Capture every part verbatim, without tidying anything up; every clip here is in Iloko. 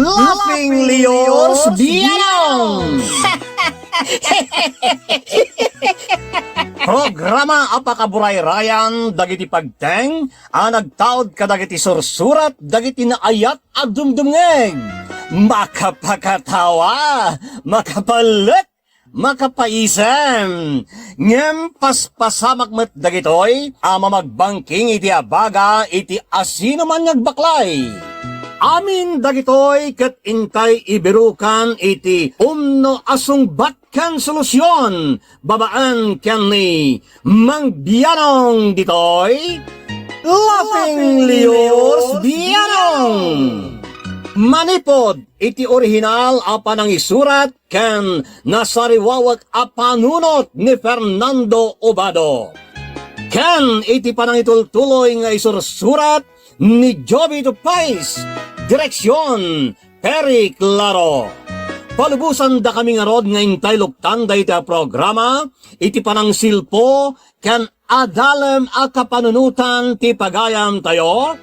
Laughing Leos Bianong! Programa a pakaburayrayan dagiti pagteng a nagtaud kadagiti sursurat dagiti naayat a dumdumngeg. Makapakatawa, makapalek, makapaisem. Ngem paspasamak met dagitoy a mamagbangking iti abaga iti asinoman nga agbaklay. Amin dagitoy ket intay ibirukan iti umno a sungbat ken solusion babaen ken ni Mang Bianong ditoy Laughing Leos Bianong. Manipud iti orihinal a panangisurat ken nasariwawek a panunot ni Fernando Obado, ken iti panangitultuloy nga isursurat ni Jovito Pais, direksion, Perry Claro. Palubosandakami ngarud nga intay luktan dayta a programa iti panangsilpo ken adalem a kapanunotan ti pagayamtayo.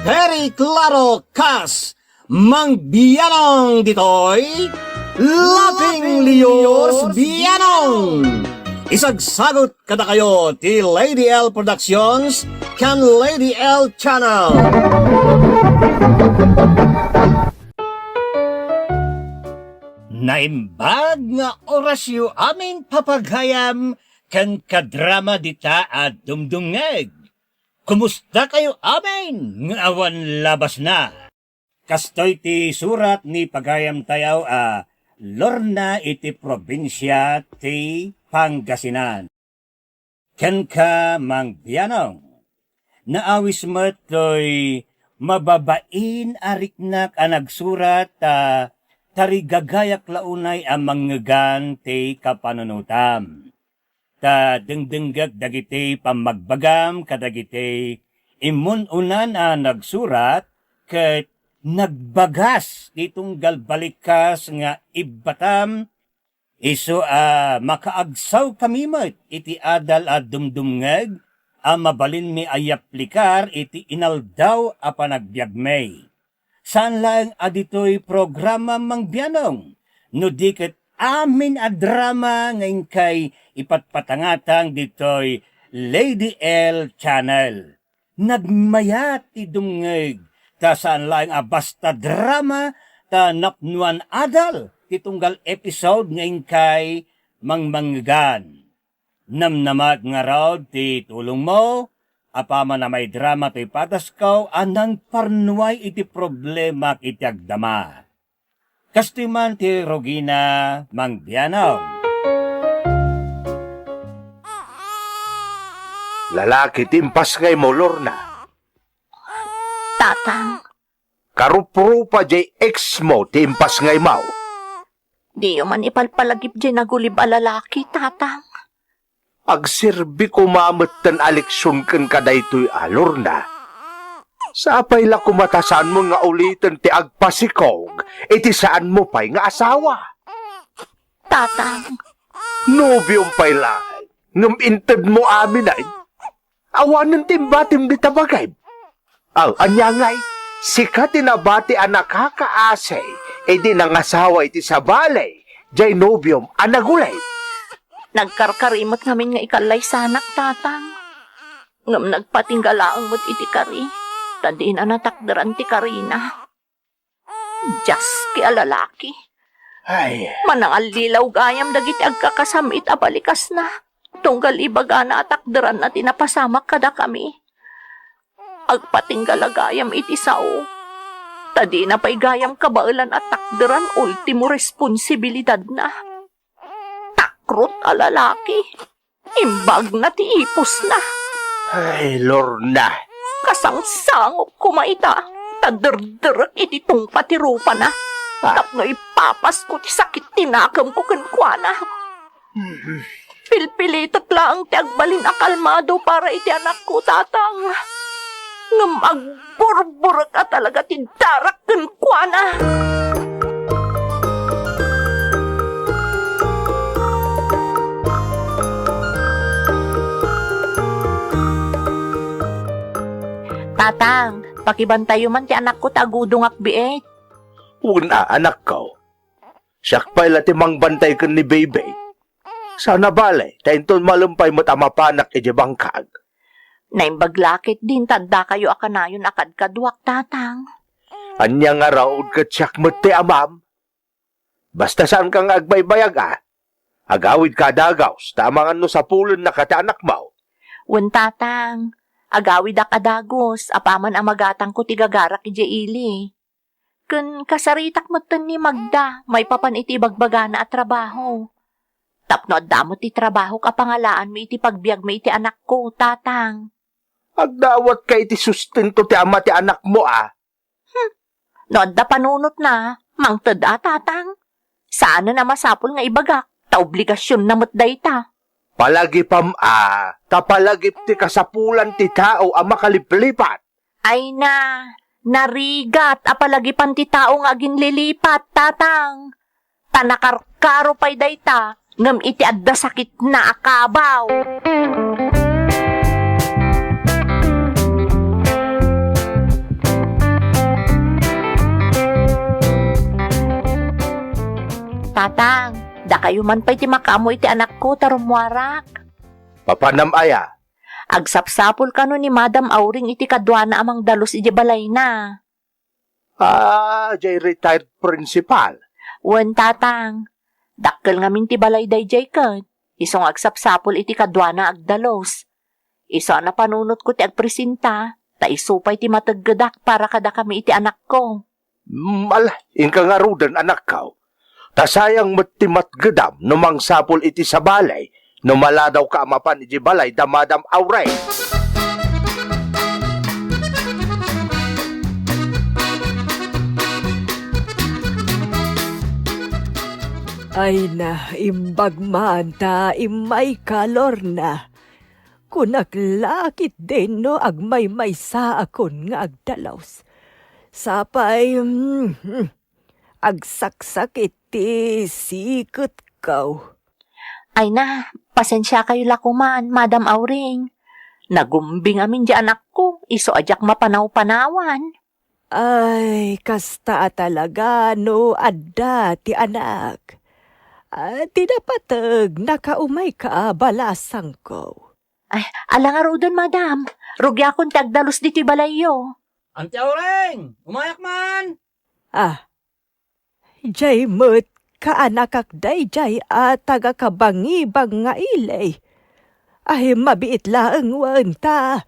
Perry Claro kas Mang Bianong ditoy, Laughing Leos Bianong. Isagsagut kadakayo ti Lady L Productions ken Lady L Channel. Naimbag nga orasyo amin papagayam ken kadrama dita a dumdumngeg. Kumusta kayo amin nga awan labasna? Kastoy ti surat ni pagayamtayo a Lorna iti probinsia ti Pangasinan. Kenka, Mang Bianong, naawis met toy mababain a riknak a nagsurat ta tarigagayak la unay a mangngegan ti kapanunotam. Ta dengdenggek dagiti pammagbagam kadagiti immun-unan a nagsurat ket nagbagas ti tunggal balikas nga ibbatam, isu a makaagsawkami met iti adal a dumdumngeg a mabalinmi a yaplikar iti inaldaw a panagbiagmi. Saan laeng a ditoy programa, Mang Bianong, no di ket amin a drama nga inkay ipatpatangatang ditoy Lady L Channel. Nagmayat ti dumngeg, ta saan laeng a basta drama, ta napnoan adal ti tunggal episode nga inkay mangmangngegan. Namnamat ngarud ti tulongmo, apaman a maidrama toy patasko a nangparnuay iti problemak iti agdama. Kastoy man ti rugina, Mang Bianong. Lalaki ti impasngaymo, Lorna. Tatang. Karuprupa jay ex mo ti impasngaymo. Diyo man ipalpalagip jay nagulib a lalaki, Tatang. Agserbi koma metten a leksion kenka daytoy a Lorna. Sapay la koma ta saanmo nga uliten ti agpasikog iti saanmo pay nga asawa. Tatang. Nobiom pay laeng, ngem intedmo aminen. Awanen ti imbatim dita bagim. Aw, ania ngay? Sika ti nabati a nakakaasi idi nangasawa iti sabali, jay nobiom a nagulib. Nagkarkari met ngamin nga ikallaysanak, Tatang. Ngem nagpatingga laeng met iti kari, ta dina natakderan ti karina. Dios, ket a lalaki. Ay. Manangallilaw gayam dagiti agkakasam-it a balikasna, tunggal ibagana a takderanna ti napasamak kadakami. Agpatingga la gayam iti sao, ta dina pay gayam kabaelan a takderan ultimo responsibilidadna. Takrot a lalaki. Imbagna ti ipusna. Ay, Lorna. Kasangsangok koma ita, ta derderek iti tungpa ti rupana. Ah. Tapno ipapasko ti sakit ti nakemko kenkuana. Mm. Pilpilitek laeng ti agbalin a kalmado para iti anakko, Tatang. Ngem ag- Burburek a talaga ti darak kenkuana. Tatang, pakibantayo man ti anakko ta agudongak biit. Wen a, anakko. Siak pay la ti mangbantay ken ni Baby. Saan a bale, ta inton malem pay met a mapanak idiay bangkag. Naimbag la ketdin ta addakayo a kanayon a kadkaduak, Tatang. Ania ngarud ket siak met ti amam? Basta saanka nga agbaybayag a. Agawidka a dagus, ta amangan no sapulennaka ti anakmo. Wen, Tatang. Agawidak a dagus, apaman a magatangko ti gagarak idiay ili. Ken kasaritak metten ni Magda maipapan iti ibagbagana a trabaho. Tapno adda met ti trabahok a pangalaanmi iti pagbiagmi iti anakko, Tatang. Agdawatka iti sustento ti ama ti anakmo a. Hmm. No adda panunotna, mangted a, Tatang. Saanen a masapul nga ibagak, ta obligasionna met dayta. Palagipam a, ta palagip ti kasapulan ti tao a makaliplipat. Ay na, narigat a palagipan ti tao nga aginlilipat, Tatang. Ta nakarkaro pay dayta, ngem iti adda sakitna a kabaw. Tatang, dakayo man pay ti makaammo iti anakko ta rummuarak. Papanam aya? Agsapsapul kano ni Madam Auring iti kaduana a mangdalus iti balayna. Ah, jay retired principal. Wen, Tatang. Dakkel ngamin ti balay dayjay ket isu nga agsapsapul iti kaduana agdalus. Isu a napanunotko ti agpresenta, ta isu pay ti mateggedak para kadakami iti anakko. Mm, ala, inka ngaruden, anakko. Ta sayang met ti matgedam no mangsapul iti sabali no maladawka a mapan iti balay da Madam Auring. Ay na, imbag man ta immayka, Lorna. Kunak la ketdin no agmaymaysaakon nga agdalus. Sapay, mm, agsaksakit ti siketko. Ay na, pasensiakayo la koman, Madam Auring. Nagumbing amin di anakko, isu a diak mapanawpanawan. Ay, kasta a talaga no adda ti anak. Ah, ti napateg, nakaumayka a balasangko. Ay, ala ngaruden, madam. Rugiakon ti agdalus ditoy balayyo. Anti Auring, umayak man! Ah, jay met kaanakak dayjay a tagakabangibang nga ili. Ay, mabiit laeng wen ta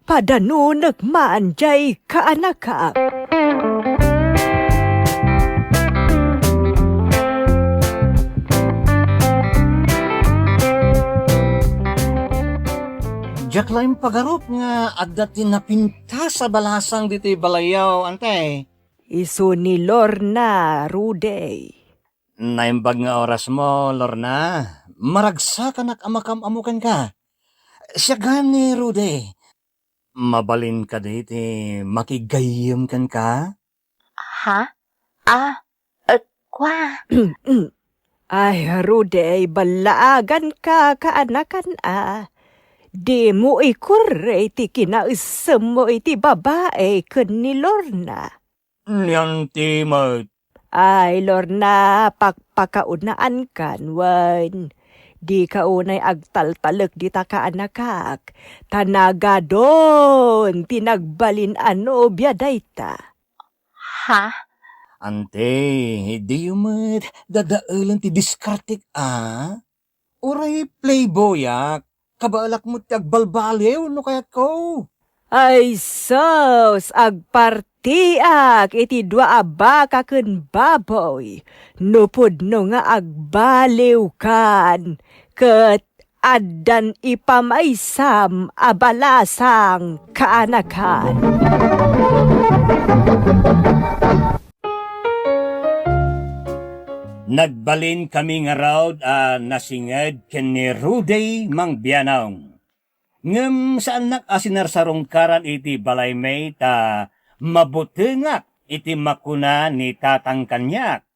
padanunek man jay kaanakak. Diak la impagarup nga adda ti napintas a balasang ditoy balayyo, ante. Isu ni Lorna, Rudy. Naimbag nga orasmo, Lorna. Maragsakanak a makam-ammo kenka. Siak gayam ni Rudy. Mabalin kadi ti makigayyem kenka? Ha? Ah, eh, kua? Ay, Rudy, ballaaganka kaanakan a. Dimo ikurre ti kinaesemmo iti babai ken ni Lorna. Nian ti met. Ay, Lorna, pakpakaunaankan wen. Dika unay agtaltalek dita kaanakak, ta nagadun ti nagbalin a nobia dayta. Ha? Ante, diyo met dadaelen ti diskartek a? Uray playboyak, kabaelak met ti agbalbaliw no kayatko. Ay sus, agpartiak iti dua a baka ken baboy. No pudno nga agbaliwkan, ket addan ipamaysam a balasang kaanakan. Nagbalinkami ngarud a nasinged ken ni Rudy Mangbianong. Ngem saannak a sinarsarungkaran iti balaymi ta mabutengak iti makuna ni tatang kaniak.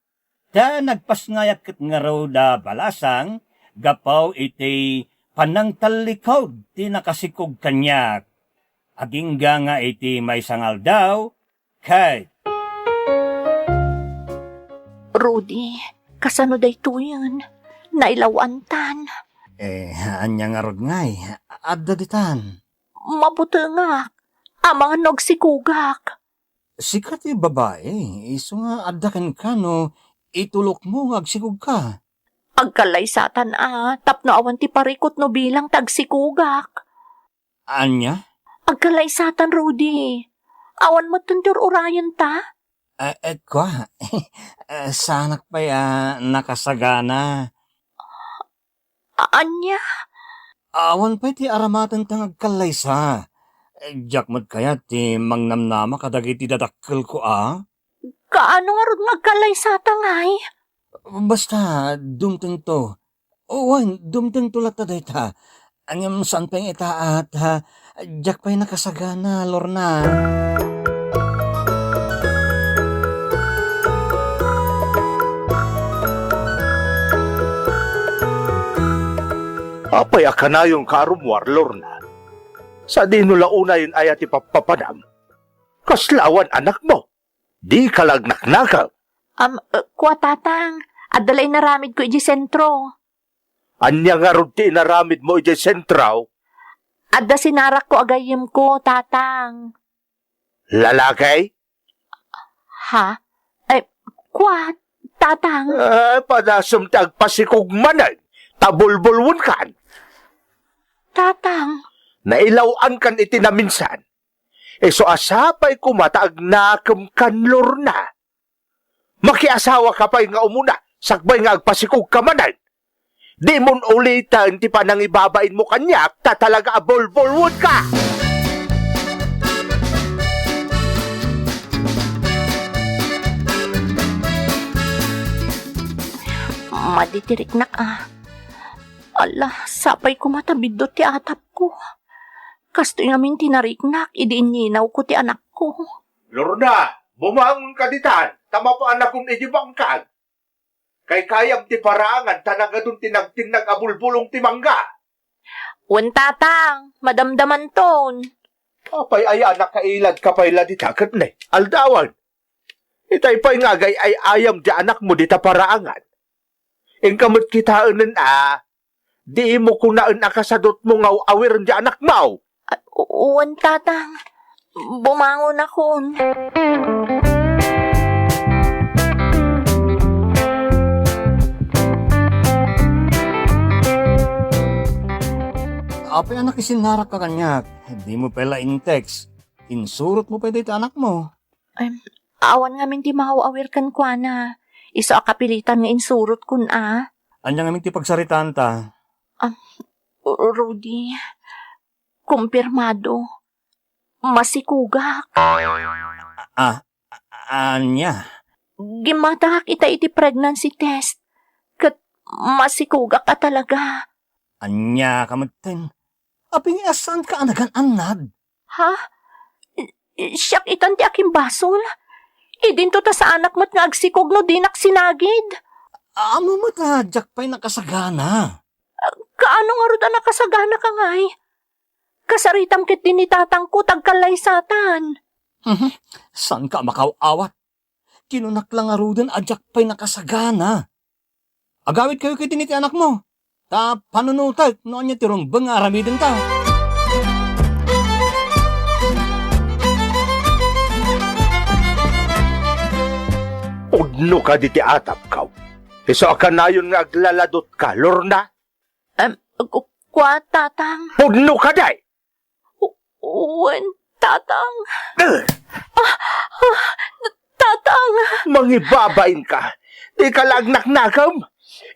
Ta nagpasngayak ket ngarud a balasang gapu iti panangtallikud ti nakasikog kaniak. Agingga nga iti maysa nga aldaw, ket Rudy, kasano daytoyen? Nailawantan. Eh, ania ngarud ngay? Adda ditan. Mabutengak. Amangan no agsikogak. Sika ti babai, isu nga adda kenka no itulokmo nga agsikogka. Agkallaysatan a, tapno awan ti parikut no bilang ta agsikogak. Ania? Agkallaysatan, Rudy. Awan metten ti ur-urayenta? Eh, eh, kua. Eh, saanak pay a nakasagana. A-, ania? Awan pay ti aramatenta nga agkallaysa. Eh, diak met kayat ti mangnamnama kadagiti dadakkelko a. Kaano ngarud nga agkallaysata ngay? Basta, dumtengto. Wen, dumtengto latta dayta. Ngem saan pay nga itaat, ha? Diak pay nakasagana, Lorna. Apay a kanayon ka a rummuar, Lorna? Sadino la unayen aya ti pappapanam? Kasla awan anakmo? Dika la agnaknakaw. Am, eh, kua, Tatang, adda la inaramidko idiay sentro. Ania ngarud ti inaramidmo idiay sentro? Adda sinarakko a gayyemko, Tatang. Lalaki? Ha? Ay, kua, Tatang. Eh, padasem ti agpasikog manen, ta bulbulwenkan. Tatang. Nailaw-ankan iti naminsan. Isu a sapay koma ta agnakemkan, Lorna. Makiasawaka pay nga umuna, sakbay nga agpasikogka manen. Dimon uliten ti panangibabainmo kaniak ta talaga a bulbulwenka! Madi ti riknak a. Ala, sapay koma ta biddut ti atapko. Kastoy ngamin ti nariknak idi inninawko ti anakko. Lorna, bumangonka ditan, ta mapaanakon idiay bangkag. Kaykayam ti paraangan ta nagadun ti nagtinnag a bulbulong ti mangga. Wen, Tatang, madamdamanton. Apay aya a nakailadka pay la dita ket ne, aldawen. Itay pay nga agay-ay-ayam ti anakmo dita paraangan. Inka met kitaenen a, dimo kunaen a kasadutmo nga aw-awiren ti anakmo. Ah, u-, wen, Tatang. Bumangonakon. Apay a nakisinnarakka kaniak? Dimo pay la in-text. Insurotmo pay dayta anakmo. Em, awan ngamin ti mangaw-awir kenkuana. Isu a kapilitan nga insurotkon a. Ania ngamin ti pagsaritaanta? Am, Rudy, kumpirmado. Masikogak. Ah, a-, ania? Gimmatangak ita iti pregnancy test. Ket masikogak a talaga. Ania ka metten? Apay nga saanka a nagan-annad? Ha? I-, i-, siak itan ti akimbasol? Idinto ta saanak met nga agsikog no dinak sinagid. Ammom met a diak pay nakasagana. Kaano ngarud a nakasagana ka ngay? Kasaritam ketdi ni tatangko ta agkallaysatan. Mhm. Saanka a makaw-awat? Kinunak la ngaruden a diak pay nakasagana. Agawidkayo ketdi iti anakmo, ta panunotek no ania ti rumbeng nga aramidenta. Pudno kadi ti atapko. Isu a kanayon nga aglaladutka, Lorna? Em, ku-, kua, Tatang. Pudno kadi? U-, wen, Tatang. Eh! Ah, ah, Tatang! Mangibabainka. Dika la agnaknakaw.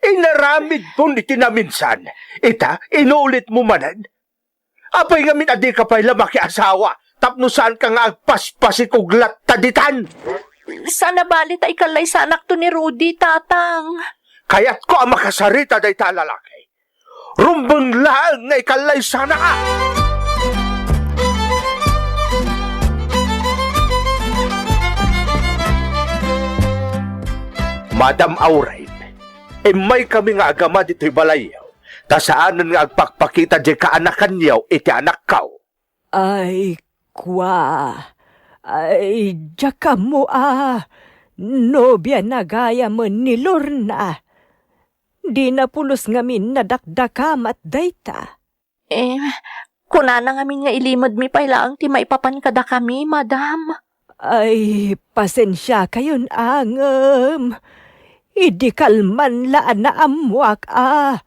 Inaramidkon iti naminsan. Ita, inulitmo manen. Apay ngamin a dika pay la makiasawa tapno saanka nga agpaspasikog latta ditan? Saan a bali ta ikallaysanakto ni Rudy, Tatang. Kayatko a makasarita dayta a lalaki. Rumbeng laeng nga ikallaysanak. Madam Aurel, immaykami nga agama ditoy balayyo, ta saanen nga agpakpakita diay kaanakanyo iti anakko. Ay, kua. Ay, diak ammo a. Nobiana gayamen ni Lorna. Dina pulos ngamin nadakdakamat dayta. Eh, kunana ngamin nga ilimedmi pay laeng ti maipapan kadakami, madam. Ay, pasensiakayon a ngem. Idi kalman la a naammoak a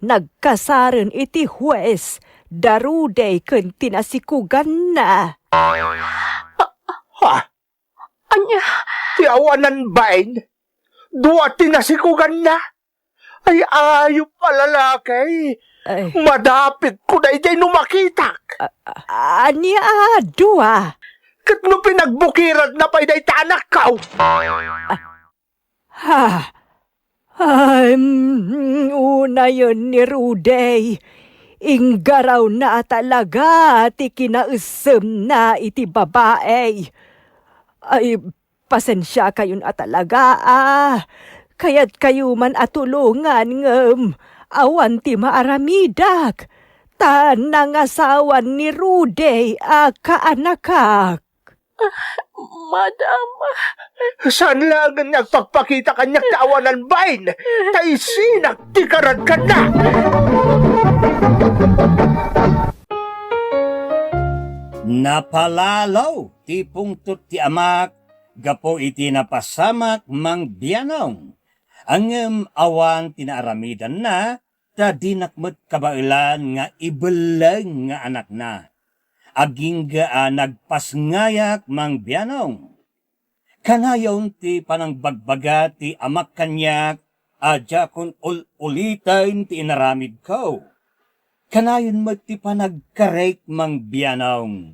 nagkasaren iti hues da Rudy ken ti nasikuganna. Ha? Ania? Ti awanan bain? Dua ti nasikuganna? Ay, ayup a lalaki! Ay. Madapitko daydiay no makitak! A-, a-, ania a dua? Ket no pinagbukiradna pay dayta anakko? Ah. Ha? Ay, mm, unayen ni Rudy. Inggarawna a talaga ti kinaessemna iti babai. Ay, pasensiakayon a talaga a. Kayatkayo man a tulongan ngem awan ti maaramidak. Ta nangasawan ni Rudy a kaanakak. Madam. Saan laengen nga agpakpakita kaniak ti awanan bain, ta isinak ti karadkanna. Napalalo ti pungtot ti amak gapu iti napasamak, Mang Bianong. Ngem awan ti naaramidanna, ta dinak met kabaelan nga ibelleng nga anakna. Agingga a nagpasngayak, Mang Bianong. Kanayon ti panangbagbaga ti amak kaniak a diakon ul-uliten ti inaramidko. Kanayon met ti panagkarek, Mang Bianong.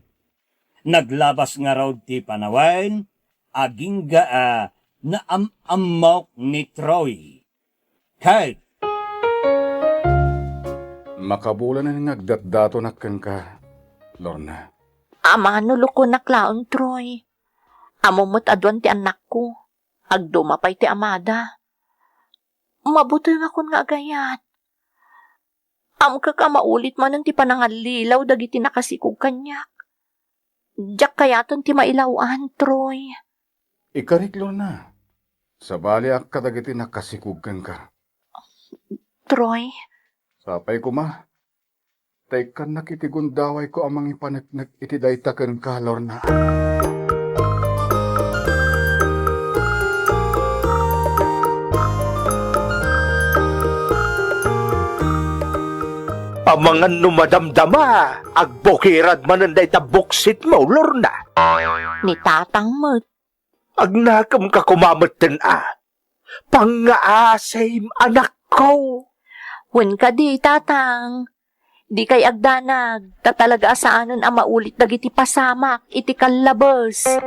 Naglabas ngarud ti panawen, agingga a naam-ammok ni Troy. Ket makabulanen nga agdatdatonak kenka, Lorna. Amangan no lukunak laeng, Troy. Ammom met a duan ti annakko. Agduma pay ti amada. Mabutengakon nga agayat. Ammok a maulit manen ti panangallilaw dagiti nakasikog kaniak. Diak kayaten ti mailaw-an, Troy. Ikarik, Lorna. Sabaliak kadagiti nakasikog kenka. Troy? Sapay koma. Ta ikkannak iti gundawayko a mangipaneknek iti dayta kenka, Lorna. Amangan no madamdama, agbukirad manen dayta buksitmo, Lorna. Ni tatang met. Agnakemka koma metten a. Pangngaasim, anakko. Wen kadi, tatang. Dikay agdanag, ta talaga a saanen a maulit dagiti pasamak iti kallabes.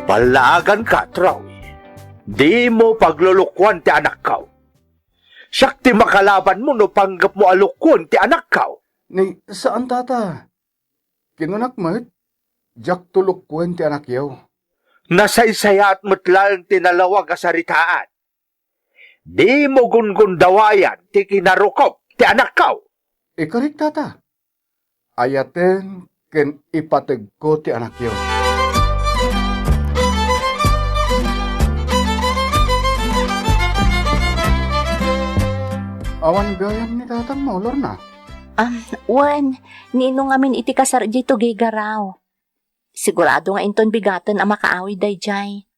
Ballaaganka, Troy. Dimo paglulukoan ti anakko. Siak ti makalabanmo no panggepmo a lukoen ti anakko. Ni, saan, tata. Kinunak met, diakto lukoen ti anakyo. Nasaysayaat met laeng ti nalawag a saritaan. Dimo gungundawayan ti kinarukop ti anakko. Ikarik, tata. Ayaten ken ipategko ti anakyo. Awan gayam ni tatangmo, Lorna? Am, wen, ni Ino ngamin iti kasar diay tugigaraw. Sigurado nga inton bigaten a makaawid daydiay.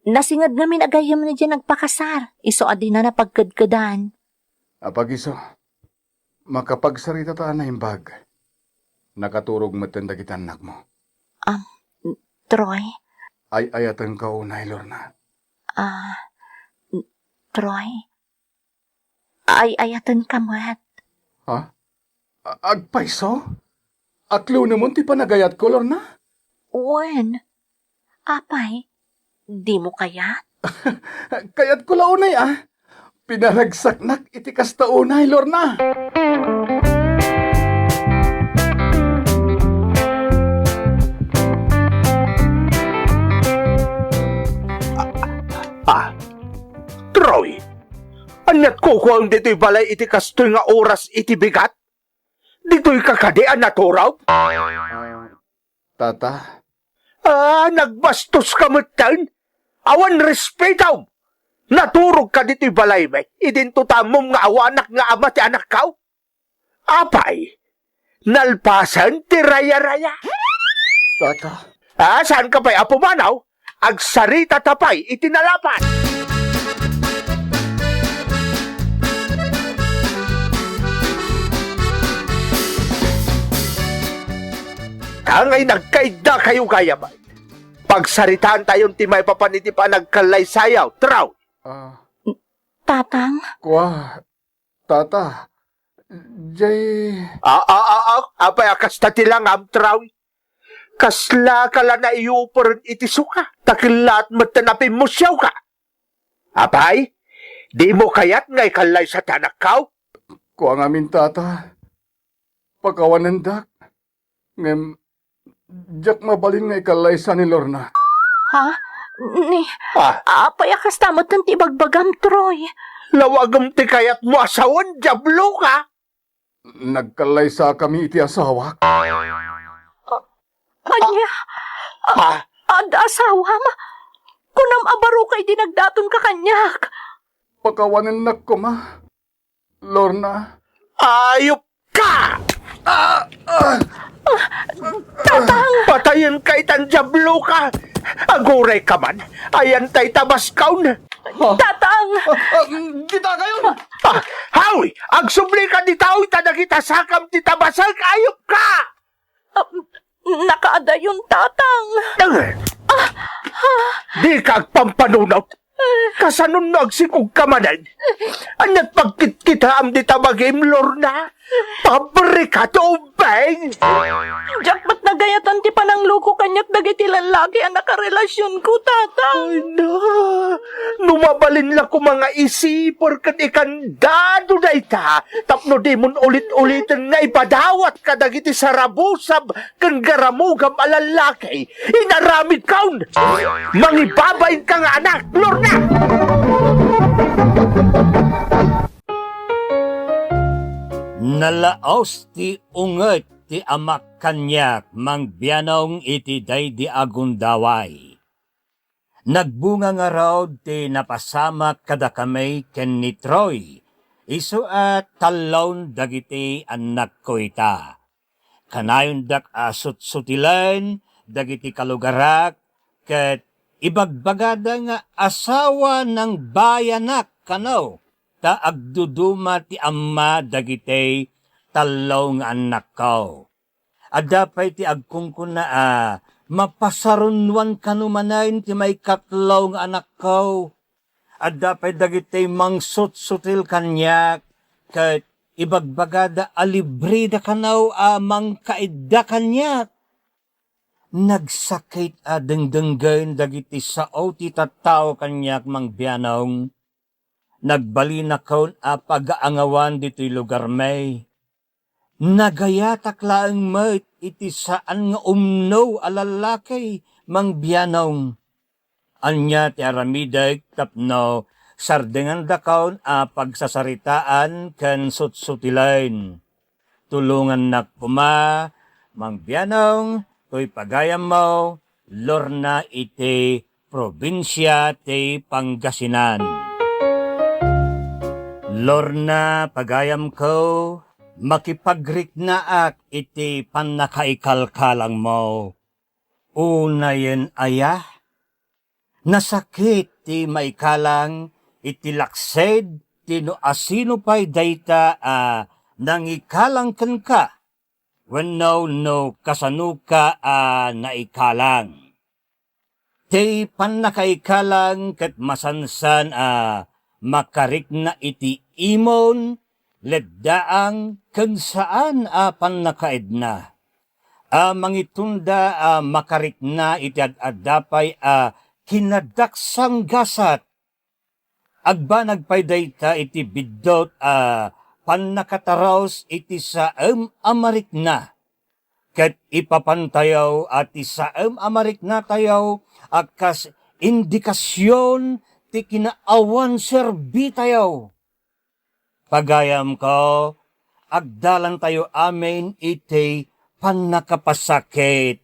Nasinged ngamin a gayyemna diay nagpakasar, isu a dina napagkedkedan. Apagiso, makapagsarita ta a naimbag. Nakaturog metten dagiti annakmo. Um, Troy? Ay-ayatenka unay, Lorna. Ah, Troy? Ay-ayatenka met. Ha? A-, agpayso? Aklunemon ti panagayatko, Lorna? Wen. Apay, dimo kayat? Kayatko la unay, a. Pinaragsaknak iti kasta unay, Lorna. Ah, Troy, Nagkukuam ditoy balay iti kastoy nga oras iti bigat? Ditoy ka kadi a naturog? Tata. Ah, nagbastos ka metten? Awan respeto! Naturog ka ditoy balay, bay. Idinto ta ammom nga awanak nga ama ti anakko? Apay, nalpasen ti raya-raya. Tata. Ah, saan ka pay a pumanaw? Agsarita ta pay iti nalapas. Kangay nagkaidda kayo gayam. Pagsaritaan tayon ti maipapan iti panagkallaysayaw, Troy. Ah. Tatang? Kua, Tata, jay... Ah, ah, ah, ah, apay a kasta ti langam, Troy? Kasla ka la naiyuperen iti suka, ta kellaat met ta napimmusiawka. Apay, dimo kayat nga ikallaysa ti anakko? Kua ngamin, Tata. Pakawanendak. Ngem, diak mabalin nga ikallaysa ni Lorna. Ha? Ni, Ah. apay a kasta metten ti ibagbagam, Troy? Lawagem ti kayatmo a sawen, Diablo ka! Nagkallaysakami iti asawak. Ania? Ah. Adda asawam? Kunam a baro ka idi nagdatonka kaniak. Pakawanennak koma. Lorna. Ayop ka! Ah, ah. Tatang! Patayen ka itan, Diablo ka! Aguray ka man! Ayan tay tabaskon! Tatang! Ah, ah, kita kayo! Ah, hawi! Agsubli ka dita, ta dagita sakam ti tabasek! Ayop ka! Ah, nakaadayon, Tatang. Dika agpampanunot. Kasano no agsikog ka manen? Ania't pagkitkitaam dita bagim, Lorna? Pabrika ti ubbing! Diak met nagayatan ti panangluko kaniak dagiti lallaki a nakarelasionko, Tatang. Ay na, no mabalin la koma nga isiper ken ikandado dayta, tapno dimon ulit-uliten nga ipadawat kadagiti sarabusab ken garamugam a lallaki, inaramidkon! Mangibabain ka nga anak, Lorna! Nalaos ti unget ti amak kaniak, Mang Bianong, iti daydi a gundaway. Nagbunga ngarud ti napasamak kadakami ken ni Troy, isu a tallon dagiti annakko ita. Kanayondak a sutsutilen dagiti kalugarak ket ibagbagada nga asawa nang bayanak kano ta agduduma ti amma dagiti tallo nga annakko. Adda pay ti agkunkuna a mapasarunoan kano manen ti maikatlo nga anakko. Adda pay dagiti mangsutsutil kaniak ket ibagbagada a libreda kano a mangkaidda kaniak. Nagsakit a dengdenggen dagiti sao ti tattao kaniak, Mang Bianong. Nagbalinakon a pagaangawan ditoy lugarmi. Nagayatak laeng met iti saan nga umno a lallaki, Mang Bianong. Ania ti aramidek tapno sardengandakon a pagsasaritaan ken sutsutilen? Tulongannak koma, Mang Bianong, toy pagayammo, Lorna iti probinsia ti Pangasinan. Lorna, pagayamko, makipagriknaak iti pannakaikalkalangmo. Unayen aya? Nasakit ti maikalang iti laksed ti no asino pay dayta a nangikalang kenka, wenno no kasanoka a naikalang. Ti pannakaikalang ket masansan a makarikna iti imon, leddaang, ken saan a pannakaedna. A mangitunda a makarikna iti ad-adda pay a kinadaksanggasat. Agbanag pay dayta iti biddut a pannakatarus iti saem a marikna. Ket ipapantayo a ti saem a mariknatayo a kas indikasion ti kinaawan serbitayo. Pagayamko, agdalantayo amin iti pannakapasakit.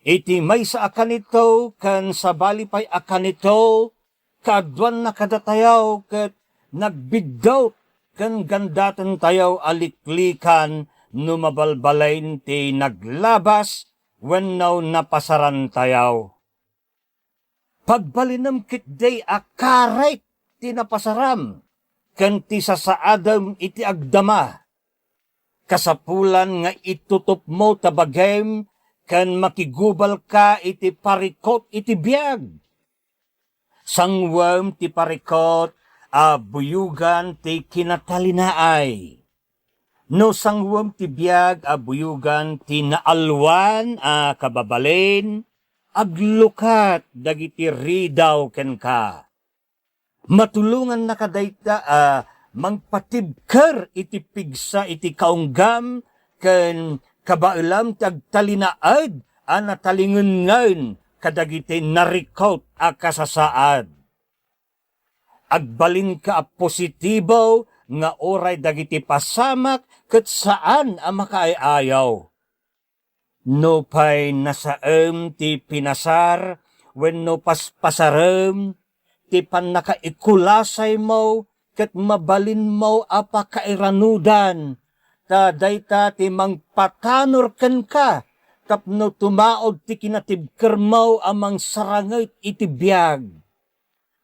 Iti maysa a kanito ken sabali pay a kanito, kaaduanna kadatayo ket nagbiddut ken gandatentayo a liklikan no mabalbalin ti naglabas wenno napasarantayo. Pagbalinem ketdi a karik ti napasaram ken ti sasaadem iti agdama. Kasapulan nga itutupmo ta bagim ken makigubalka iti parikut iti biag. Sanguem ti parikut a buyogan ti kinatalinaay. No sanguem ti biag a buyogan ti naalwan a kababalin, aglukat dagiti ridaw kenka. Matulongannaka dayta a mangpatibker iti pigsa iti kaunggam ken kabaelam ti agtalinaed a natalingenngen kadagiti narikut a kasasaad. Agbalinka a positibo nga uray dagiti pasamak ket saan a makaay-ayaw. Nupay nasaem ti pinasar wenno paspasarem ti pannakaikulasaymo ket mabalinmo a pakairanudan, ta dayta ti mangpatanor kenka tapno tumaud ti kinatibkermo a mangsaranget iti biag.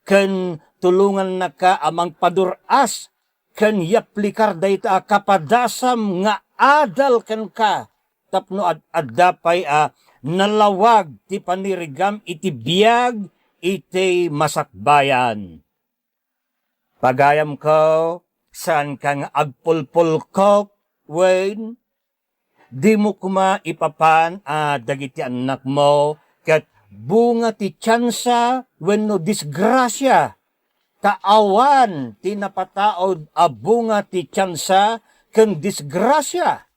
Ken tulongannaka a mangpadur-as ken yaplikar dayta a kapadasam nga adal kenka tapno ad-adda pay a nalawag ti panirigam iti biag iti masakbayan. Pagayamko, saanka nga agpulpulkok wen dimo koma ipapan a dagiti annakmo ket bunga ti tiansa wenno disgrasia, ta awan ti napataud a bunga ti tiansa ken disgrasia,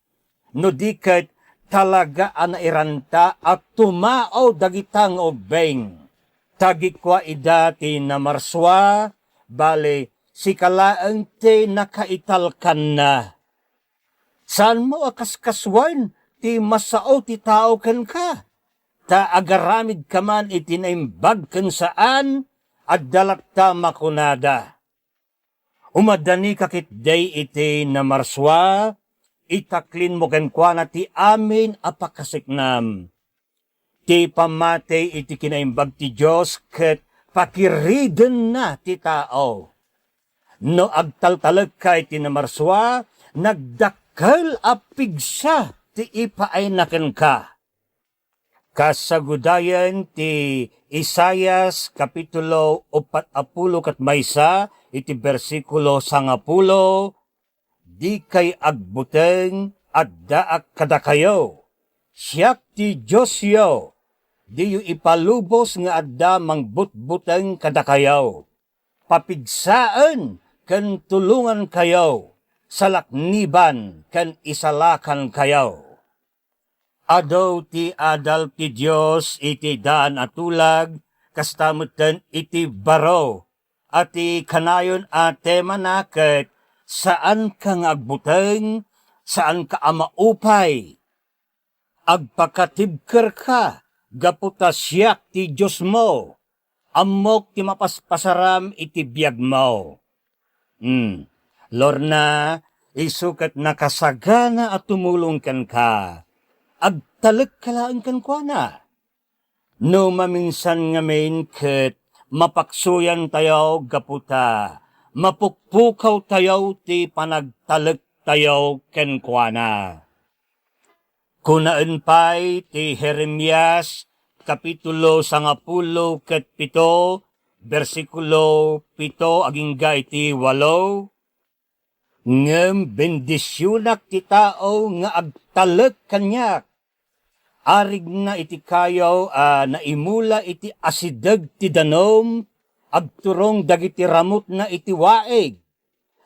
no di ket talaga a nairanta a tumaud dagita nga ubbing. Tagikua ida ti namarsua, bale, sika laeng ti nakaitalkanna. Saanmo a kaskasuen ti masao ti tao kenka, ta agaramidka man iti naimbag ken saan, adda latta makunada. Umaddanika ketdi iti namarsua, itaklinmo kenkuana ti amin a pakasiknam. Ti pammati iti kinaimbag ti Dios ket pakiridenna ti tao. No agtaltalekka iti namarsua, nagdakkel a pigsa ti ipaayna kenka. Kasagudayen ti Isaias, kapitulo uppat a pulo ket maysa, iti bersikulo sangapulo, "Dikay agbuteng, addaak kadakayo. Siak ti Diosyo. Diyo ipalubos nga adda mangbutbuteng kadakayo. Papigsaen ken tulongankayo, salakniban ken isalakankayo." Adu ti adal ti Dios iti daan a tulag, kasta metten iti baro a ti kanayon a temana ket, "Saanka nga agbuteng, saanka a maupay. Agpakatibkerka, gapu ta siak ti Diosmo. Ammok ti mapaspasaram iti biagmo." Hmm. Lorna, isu ket nakasagana a tumulong kenka. Agtalekka laeng kenkuana. No maminsan ngamin ket mapaksuyantayo gapu ta mapukpukawtayo ti panagtalektayo kenkuana. Kunaen pay ti Jeremias, kapitulo sangapulo ket pito, bersikulo pito agingga iti walo, "Ngem bendisionak ti tao nga agtalek kaniak. Arigna iti kayo a naimula iti asideg ti danum, agturong dagiti ramutna iti waig.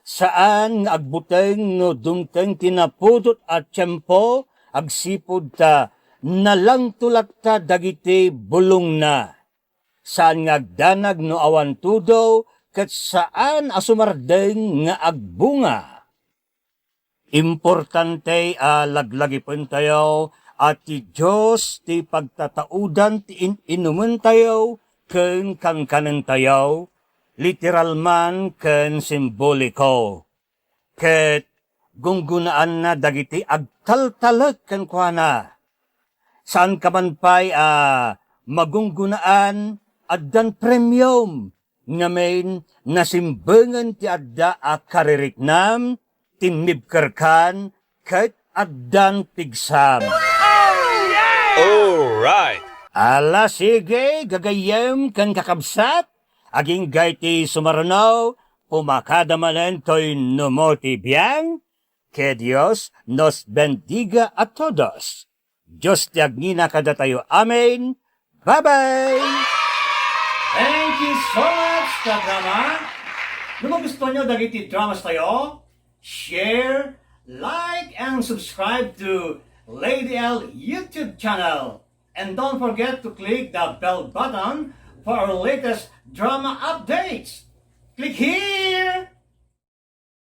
Saan nga agbuteng no dumteng ti napudot a tiempo agsipud ta nalangto latta dagiti bulongna. Saan nga agdanag no awan tudo, ket saan a sumardeng nga agbunga. Importante a laglagipentayo a ti Dios ti pagtataudan ti in-inumentayo ken kankanentayo, literal man ken simboliko. Ket gunggunaanna dagiti agtaltalek kenkuana. Saanka man pay a magunggunaan, addan premium, ngamin nasimbengen ti adda a kaririknam, timmibkerkan, ket addan pigsam. Alright! Ala, sige, gagayyem ken kakabsat, agingga iti sumaruno, pumakada manen toy numo ti biang. Que Dios nos bendiga a todos. Dios ti agnina kadatayo. Amen. Bye-bye! Thank you so much, ka-drama. No magustuhan nyo dagiti dramas tayo, share, like, and subscribe to Lady L YouTube channel. And don't forget to click the bell button for our latest drama updates. Click here!